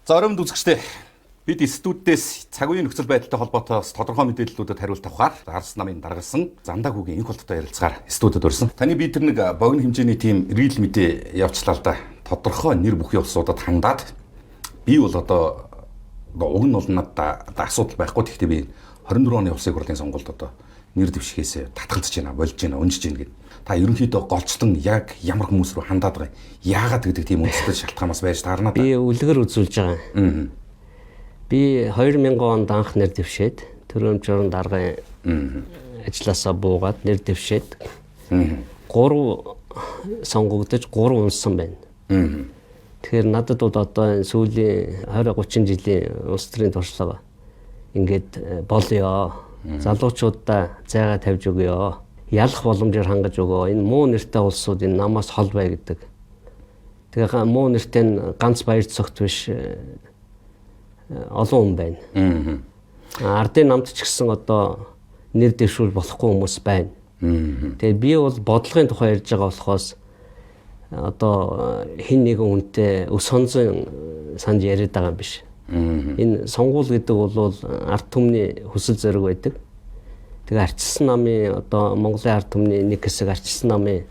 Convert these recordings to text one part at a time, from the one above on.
За оройн үзэгчдээ, бид студидээс цаг үеийн нөхцөл байдалтай холбоотой бас тодорхой мэдээллүүдэд хариулт авахар Арс намын даргалсан Замдаа хүүгийн инх болттой ярилцгаар студид урьсан. Таны би тэр нэг богино хэмжээний тийм рил мэдээ явуулчлаа л да. Тодорхой нэр бүхий улсуудад хандаад би бол одоо уг нь бол надад асуудал байхгүй. Гэхдээ би 24 оны улсын хурлын сонгуульд одоо нэр дэвшихээс татгалзаж байна, болж байна, унжиж байна гэд. Та ерөнхийдөө голчлон яг ямар хүмүүс рүү хандаад байгаа юм? Яагаад гэдэг тийм үндэстэй шалтгаан бас байж таарна да. Би үлгэр үзүүлж байгаа. Би 2000 онд анх нэр дэвшээд Төрөм журам даргын ажлаасаа буугаад нэр дэвшээд 3 сонгогдож 3 унсан байна. Тэгэхээр надад бол одоо энэ сүүлийн 20 30 жилийн улс төрийн туршлага ингээд болёо. Залуучуудаа зайгаа тавьж өгөө. Ялах боломжоор хангаж өгөө. Энэ муу нэртэй улсууд энэ намаас хол бай гэдэг. Тэгээ муу нэртэй нь ганц баяр цогт биш, олон хүн байна. Ардын намд ч гэсэн одоо нэр дэвшүүл болохгүй хүмүүс байна. Тэгээ би бол бодлогын тухай ярьж байгаа болохоос одоо хин нэгэн хүнтэй өс хонзон санаж яриад байгаа юм биш. Энэ сонгуул гэдэг бол ард түмний хүсэл зориг байдаг. Тэгээ арчилсан намын одоо Монголын ард түмний нэг хэсэг арчилсан намын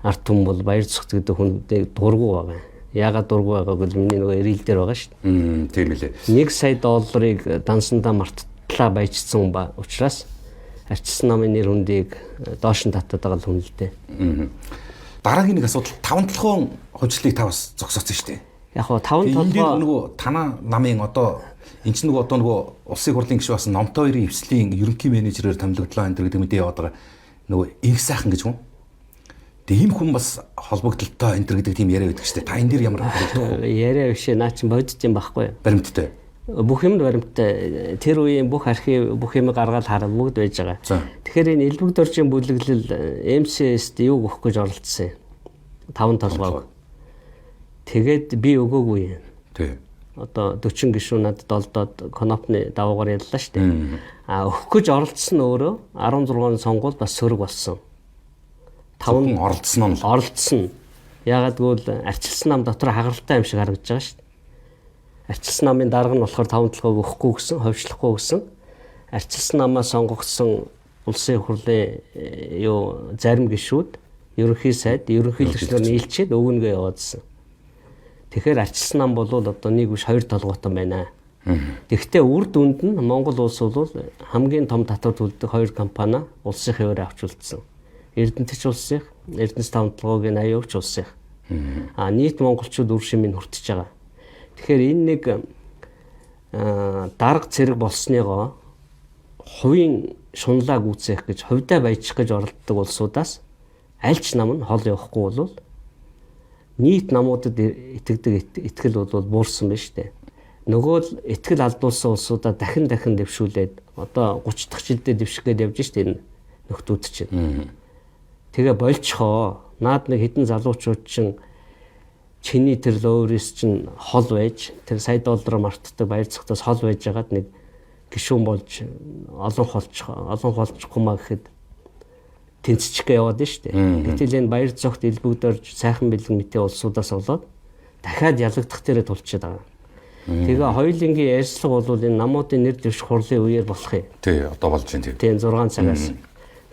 ард түмэн бол баяр цогт гэдэг хүндээ дургу байгаа. Яагаад дургу байгааг бол миний нөгөө эрэл дээр байгаа шүү дээ. Тийм билээ. 1 сая долларыг дансандаа мартлаа баяжсан хүн ба учраас арчилсан намын нэр хүндийг доош нь татаад байгаа л хүн л дээ. Дараагийн нэг асуудал таван толгоон хожлыг та бас зогсоосон шүү дээ. Яг хоо таван толгой нөгөө танаа намын одоо эн чинь нөгөө одоо нөгөө улсын хурлын гишүүн бас Номтой хоёрын эвслийн ерөнхий менежерээр томилогдлоо энэ гэдэг мэдээ яваад байгаа. Нөгөө инх сайхан гэж хүн. Тэгээ ийм хүн бас холбогдлолтой энэ гэдэг тийм яриа байдаг шүү дээ. Та энэ дээр ямар хариулт вэ? Яриа биш ээ, наа чинь бодит юм байхгүй юу? Баримттай. Бүх юмд баримттай. Тэр үеийн бүх архив, бүх юм гаргаад хараа бүгд байж байгаа. Тэгэхээр энэ элбэг доржийн бүлэглэл МСС-д юу өгөх гэж оролцсон юм. Таван толгойг. Тэгээд би өгөөгүй юм. Тий. Одоо 40 гишүүн надад олдоод конопны даваагаар яллаа шүү дээ. А өгөх гэж оролцсон нь өөрөө 16 оны сонгуул бас сөрөг болсон. Таван оролцсон нь оролцсон. Яагаад гэвэл арчилсан нам дотор хагаралтай юм шиг харагдаж байгаа шүү дээ. Арчилсан намын дарга нь болохоор таван толгойг өгөхгүй гэсэн, ховшлохгүй гэсэн. Арчилсан намаа сонгогдсон улсын хурлын юу зарим гишүүд ерөнхий сайд, ерөнхийлөгч нар нийлчээд өгнөгөө яваадсан. Тэгэхээр арчилсан нам бол одоо нэг биш хоёр толгойтон байна. Тэгэхдээ үр дүнд нь Монгол улс бол хамгийн том татвар төлдөг хоёр компани улсын хэвээр авч үлдсэн. Эрдэнэт улсынх, Эрдэнэс таван толгойг 80% улсынх. А нийт монголчууд үр шимийг хүртэж байгаа. Тэгэхээр энэ нэг дарга цэрэг болсныгоо хувийн шунлаа гүйцээх гэж хувьдаа баяжих гэж оролддог улсуудаас аль ч нам нь хол явахгүй бол нийт намуудад итгэдэг итгэл бол буурсан байна шүү дээ. Нөгөө л итгэл алдуулсан улсуудаа дахин дахин дэвшүүлээд одоо 30 дахь жилдээ дэвших гээд явж шүү дээ энэ нөхдүүд чинь. Тэгээ болчихоо. Наад нэг хідэн залуучууд чинь чиний тэр лөөрөөс чинь хол байж тэр сая доллар мартдаг баяр цогтоос хол байж байгаад нэг гишүүн болж олон холчих олон холчихгүй маа гэхэд тэнцчих гээ яваад нь шүү дээ. Гэтэл энэ баяр цогт элбэгдэрж сайхан бэлэг мэтээ улсуудаас болоод дахиад ялагдах дээрээ тулчаад байгаа. Тэгээ хоёулынгийн ярьцлага бол энэ намуудын нэр дэвших хурлын үеэр болох юм. Тий, одоо болж байна тий. Тийм 6 цагаас.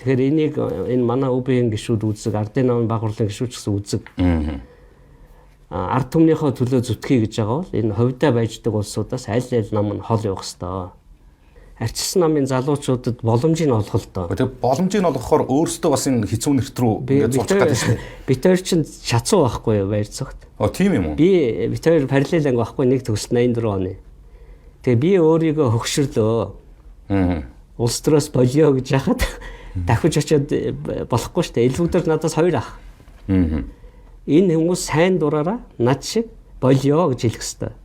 Тэгэхээр энийг энэ манай ҮБ-ийн гишүүд үзэг, ардын намын баг хурлын гишүүд ч гэсэн үзэг. Ард түмнийхөө төлөө зүтгэе гэж байгаа бол энэ хувьдаа байждаг улсуудаас аль аль нам нь хол явах хэвээр. Арчилсан намын залуучуудад боломжийг олгох л доо. Тэгээ боломжийг олгохоор өөрсдөө бас энэ хэцүү нэрт рүү ингээд зурчих гэдэг шин. Бид хоёр чинь шацуу байхгүй юу баяр цогт. Оо тийм юм уу? Би бид хоёр параллел анги байхгүй нэг төгсөлт 84 оны. Тэгээ би өөрийгөө хөгшөрлөө. Улс төрөөс болио гэж яхад дахиж очиод болохгүй шүү дээ. Элбэгдэр надаас хоёр ах. Энэ хүмүүс сайн дураараа над шиг болио гэж хэлэх хэвээр.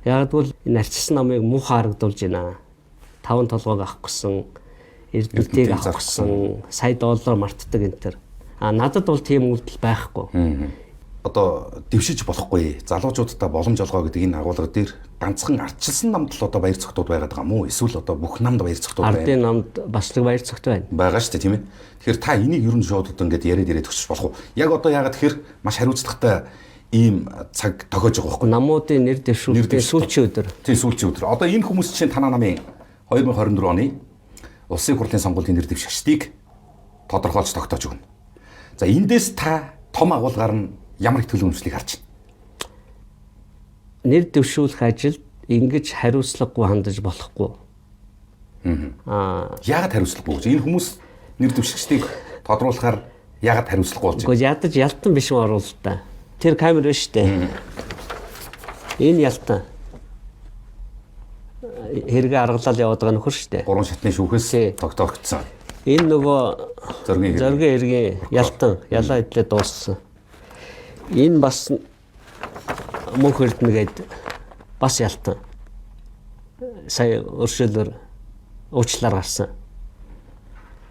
Яг бол энэ арчилсан намыг муухай харагдуулж байна. Таван толгойг авах гэсэн, Эрдэнэтийг авах гэсэн, сая доллар мартдаг энэ төр. А надад бол тийм үйлдэл байхгүй. Одоо дэвшиж болохгүй. Залуучуудаа боломж олгоо гэдэг энэ агуулга дээр ганцхан арчилсан намд л одоо баяр цогтууд байгаад байгаа мó? Эсвэл одоо бүх намд баяр цогтууд байна? Ардын намд бас нэг баяр цогт байна. Байгаа шүү дээ, тийм ээ. Тэгэхээр та энийг ер нь шууд одоо ингээд яриад яриад өгч болох уу? Яг одоо яагаад тэгэхээр маш хариуцлагатай Ийм цаг тохиож байгаа байхгүй. Намуудын нэр дэвшүүлэлтийн сүүлчийн өдөр. Тийм, сүүлчийн өдөр. Одоо энэ хүмүүс чинь танаа намын 2024 оны улсын хурлын сонгуулийн нэр дэвшигчдийг тодорхойлж тогтоож өгнө. За, эндээс та том агуулгаар нь ямар их төлөв үнэмшлийг харж байна? Нэр дэвшүүлэх ажилд ингэж хариуцлагагүй хандаж болохгүй. Яагаад хариуцлагагүй гэж? Энэ хүмүүс нэр дэвшигчдийг тодруулахаар яагаад хариуцлагагүй болж байна? Гэхдээ ядаж ялтан биш юм оруулал та. Тэр камер байна шүү дээ. Энэ ялтан. Хэрэг аргалал яваад байгаа нөхөр шүү дээ. Гурван шатны шүүхээс тогтоогдсон. Энэ нөгөө зоргийн хэргийн ялтан ялаа идлээ дууссан. Энэ бас мөнх эрдэнэ гээд бас ялтан. Сая өршөөлөөр уучлаар гарсан.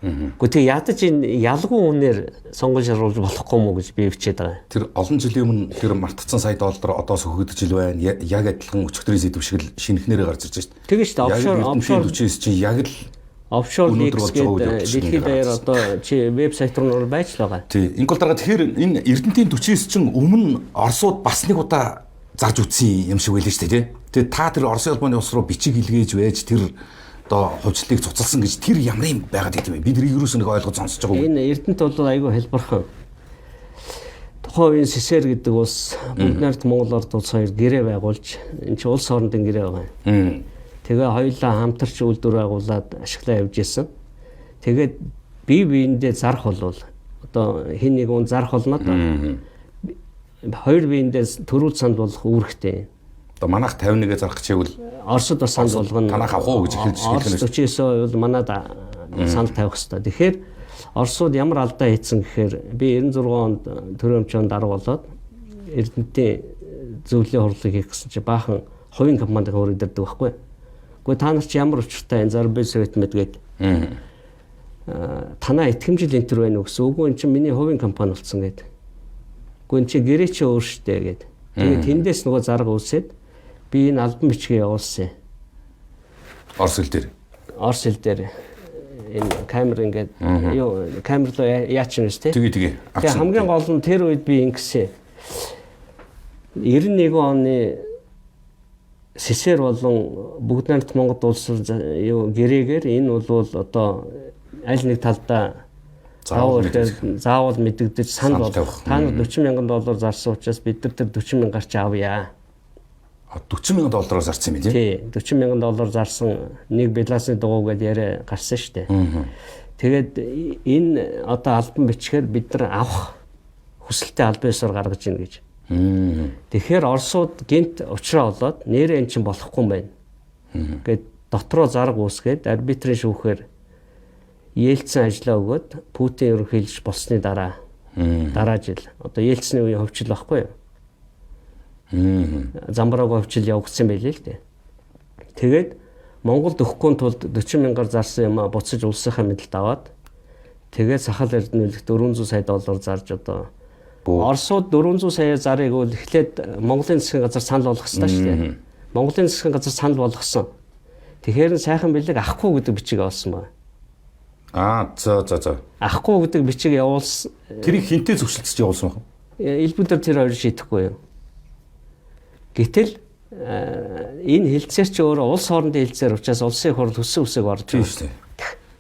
Гэхдээ тэг ядаж энэ ялгуу үнээр сонгон шаруулж болохгүй мүү гэж би бичээд байгаа. Тэр олон жилийн өмнө тэр мартцсан сая доллар одоо сөхөгдөж ил байна. Яг адилхан өчигдрийн сэдв шиг л шинэхнэрээ гарч ирж шүү дээ. Тэгэн шүү дээ. Офшор 49 чинь яг л офшор leaks гэдэг дэлхийд даяар одоо чи вебсайт руу нь байж л байгаа. Тий. Инкол дарга, тэгэхээр энэ Эрдэнтийн 49 чинь өмнө Оросууд бас нэг удаа зарж үтсэн юм шиг байлаа шүү дээ, тий. Тэгээ та тэр Оросын холбооны улс руу бичиг илгээж байж тэр одоо хувьчлалыг цуцалсан гэж тэр ямар юм байгаад идэв юм бэ? Би тэрийг юусоо нэг ойлгож сонсож байгаа. Энэ Эрдэнэт бол айгүй хэлбэрхэн. Тухайн үеийн СССР гэдэг улс бүгд найрамд Монгол Ард улс хоёр гэрээ байгуулж, энэ чинь улс хоорондын гэрээ байгаа юм. Тэгээ хоёулаа хамтарч үйлдвэр байгуулад ашиглаа явж исэн. Тэгээд бие биендээ зарах болвол одоо хин нэг хүн зарах болно доо. Хоёр биендээ төрүүл санд болох үүрэгтэй. Одоо манайх 51-ээ зарах гэж ивэл Оросд бас санд болгоно. Танах авах уу гэж эхэлж хэлэх нь. 49 бол манад санал тавих хэрэгтэй. Тэгэхээр Оросууд ямар алдаа хийсэн гэхээр би 96 онд төрийн өмчөнд дарга болоод Эрдэнэтийн зөвлөлийн хурлыг хийх гэсэн чи баахан хувийн компанийн хурыг дэрдэг байхгүй. Гэхдээ та нар чи ямар учиртай энэ Зарбел Совет мэд гээд танаа итгэмжил энэ төр байна уу гэсэн. Үгүй, эн чинь миний хувийн компани болсон гээд. Үгүй, эн чинь гэрээ чи өөр штэ гээд. Тэгээд тэндээс нөгөө зарга үүсээд би энэ албан бичгээ явуулсан. Орос хэл дээр. Орос хэл дээр энэ камер ингээд юу камер руу яач юм бэ те. Тэгээ тэгээ. Тэгээ хамгийн гол нь тэр үед би ингэсэн. 91 оны СССР болон бүгд найрамдах Монгол улс юу гэрээгээр энэ бол одоо аль нэг талдаа заавал мэдэгдэж санал болох. Та нар $40,000 зарсан учраас бид нар тэр 40,000 гарч авъя. $40,000 зарсан юм тий? Тий, $40,000 зарсан нэг балансны дугуй гэдээ яриа гарсан шүү дээ. Тэгээд энэ одоо албан бичгээр бид нар авах хүсэлтэд албан ёсоор гаргаж ийн гэж. Тэгэхээр Оросууд гинт учраа олоод нэрээ эн чинь болохгүй юм байна. Гэт дотроо зарга үүсгээд арбитрийн шүүхээр Ельцин ажиллаа өгөөд Путин ерөнхийлж болсны дараа дараа жил одоо Ельцины үеийн хөвчл байхгүй юу? Замбрааг хөвчл явагдсан байлээ л дээ. Тэгээд Монголд өгөхгүй тулд 40,000-аар зарсан юм а буцаж улсынхаа мэдэлд аваад тэгээд Сахал Эрдэнэ үлэгт $400 сая зарж одоо Оросууд 400 сая зарыг бол эхлээд Монголын засгийн газар санал болгох ёстой шүү дээ. Монголын засгийн газар санал болгосон. Тэгэхээр сайхан бэлэг авахгүй гэдэг бичиг явуулсан байна. Аа за за за. Авахгүй гэдэг бичиг явуулсан. Тэрийг хинтээ зөвшөлдсөж явуулсан байх уу? Элбүүдээр тэр хоёр шийдэхгүй юу. Гэтэл энэ хэлцээр чи өөрөө улс хоорондын хэлцээр учраас улсын хурл төссөн үсэг орж байгаа шүү дээ.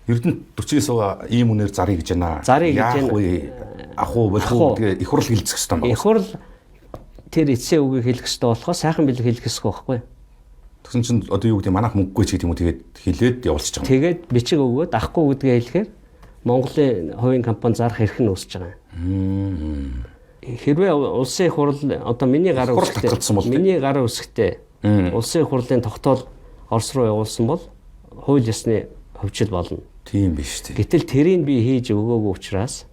Эрдэнэ 49 ийм үнээр зарыг гэж байна. Зарыг гэж байна. Ах уу болох уу гэдгээ их хурл хэлцэх ёстой юм байна. Их хурл тэр эцсийн үгийг хэлэх ёстой болохоо сайхан бэлэг хэлэх ёсгүй байхгүй. Тэгсэн чинь одоо юу гэдэг манайх мөнгөгүй ч гэдэг юм уу тэгээд хэлээд явуулчих юм. Тэгээд бичиг өгөөд ахгүй гэдгээ хэлэхээр Монголын хувийн компани зарах эрх нь үүсэж байгаа юм. Хэрвээ улсын их хурл одоо миний гар үсгтэй миний гар үсгтэй улсын их хурлын тогтоол Орос руу явуулсан бол хууль ёсны хөвчл болно. Тийм биш үү. Гэтэл тэрийг би хийж өгөөгүй учраас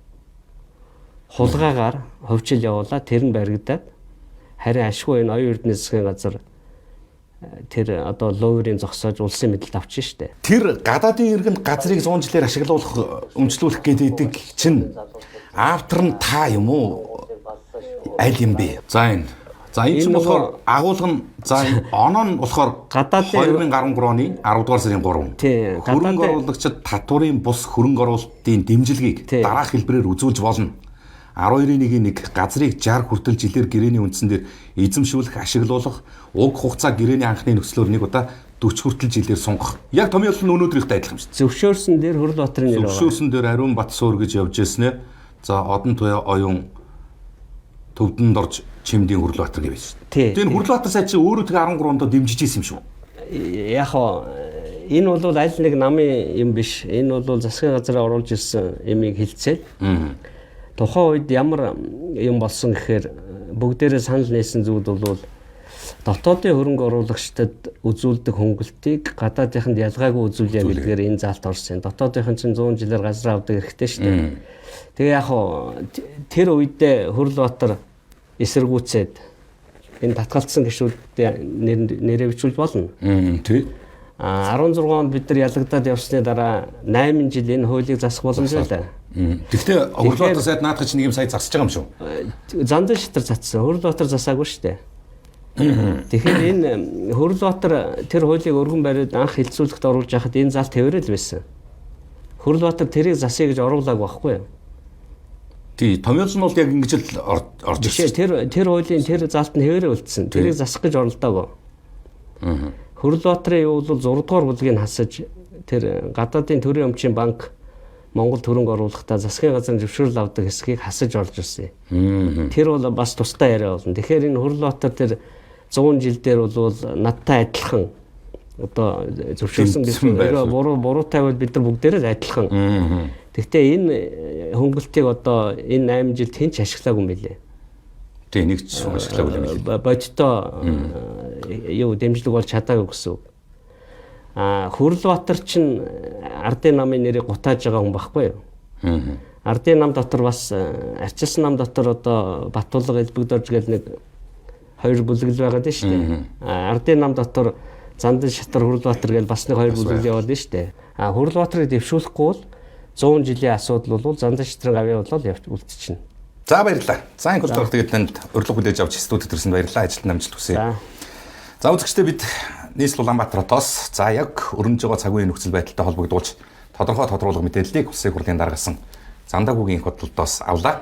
хулгайгаар хөвчл явуулаад тэр нь баригдаад харин ашгүй энэ оюун эрдэнэ засгийн газар тэр одоо ловерын зогсоож улсын мэдэлд авчин штэ. Тэр гадаадын иргэнд газрыг 100 жилээр ашиглуулах, өмчлүүлэх гэдэг чинь автор нь та юм уу? Аль юм бэ? За энэ. За энэ чинь болохоор агуулга нь за оноо нь болохоор гадаадын 2013 оны 10 дугаар сарын 3. Тий. Хөрөнгө оруулагчид татварын бус хөрөнгө оруулалтын дэмжлэгийг дараах хэлбэрээр үзүүлж болно. 12-ийн 1 газрыг 60 хүртэл жилээр гэрээний үндсэн дээр эзэмшүүлэх, ашиглуулах, уг хугацаа гэрээний анхны нөхцлөөр нэг удаа 40 хүртэл жилээр сунгах. Яг томьёолол нь өнөөдрийнхтэй адилхан юм шүү дээ. Зөвшөөрсөн дээр Хөрөлбаатарын нэр байгаа. Зөвшөөрсөн дээр Ариун Бат суур гэж явж ирсэн ээ. За Одон Туяа оюун төвдөнд орж Чимдийн Хөрөлбаатар гэж байна. Тий. Тэгээ энэ Хөрөлбаатар сайд чи өөрөө тэгээ 13 онд дэмжиж ирсэн юм шүү. Яг хоо энэ бол аль нэг намын юм биш. Энэ бол засгийн газраа оруулж ирсэн юмыг хилцээд. Тухайн үед ямар юм болсон гэхээр бүгдээрээ санал нээсэн зүйл бол дотоодын хөрөнгө оруулагчдад үзүүлдэг хөнгөлтийг гадаадынханд ялгаагүй үзүүлье гэдгээр энэ заалт орсон. Дотоодынхан чинь 100 жилээр газар авдаг эрхтэй шүү дээ. Тэгээ яг хоо тэр үедээ Хөрөлбаатар эсэргүүцээд энэ татгалцсан гишүүдийн нэрээ бичүүл болно. Тий. А 16 онд бид нар ялагдаад явсны дараа 8 жил энэ хуулийг засах боломж байлаа. Гэхдээ Хөрөлбаатар сайд наадах чинь нэг юм сая засаж байгаа юм шүү. Зандан шатар татсан. Хөрөлбаатар засаагүй шүү дээ. Тэгэхээр энэ Хөрөлбаатар тэр хуулийг өргөн бариад анх хилцүүлэхэд оруулж яхад энэ зал тэврэл байсан. Хөрөлбаатар тэрийг засъя гэж оруулаагүй байхгүй юу? Тий, томьёолол нь бол яг ингэж л орж Биш ирсэн. тэр тэр хуулийн тэр залт нь хэвээрээ үлдсэн. Тэрийг засах гэж оролдоогүй. Хөрөлбаатарын юу бол 6 дугаар бүлгийг хасаж тэр гадаадын төрийн өмчийн банк Монгол хөрөнгө оруулахдаа засгийн газрын зөвшөөрөл авдаг хэсгийг хасаж орж ирсэн. Тэр бол бас тусдаа яриа болно. Тэгэхээр энэ Хөрөлбаатар тэр 100 жил дээр бол надтай адилхан одоо зөвшөөрсөн Дэмжсэн гэсэн байрлал. буруу буруутай бол бид нар бүгдээрээ л адилхан. Гэхдээ энэ хөнгөлтийг одоо энэ 8 жилд хэн ч ашиглаагүй юм билээ. Тий, нэг ч ашиглаагүй юм билээ. Бодитоо юу дэмжлэг болж чадаагүй гэсэн үг. А Хөрөлбаатар чинь ардын намын нэрийг гутааж байгаа хүн байхгүй юу? Ардын нам дотор бас арчилсан нам дотор одоо Батулга Элбэгдорж гэл нэг хоёр бүлэг л байгаад байна шүү дээ. А ардын нам дотор Зандан шатар Хөрөлбаатар гэл бас нэг хоёр бүлэг яваад байна шүү дээ. А Хөрөлбаатарыг дэвшүүлэхгүй бол 100 жилийн асуудал бол Зандан шатрын гавьяа болол явж үлдчихнэ. За баярлалаа. За энэ хөл тэгээд танд урилга хүлээж авч студид ирсэнд баярлалаа. Ажилд амжилт хүсье. За. За үзэгчдээ бид нийслэл Улаанбаатар хотоос за яг өрнөж байгаа цаг үеийн нөхцөл байдалтай холбогдуулж тодорхой тодруулга мэдээллийг улсын хурлын даргасан Зандагүгийн их бодлолдоос авлаа.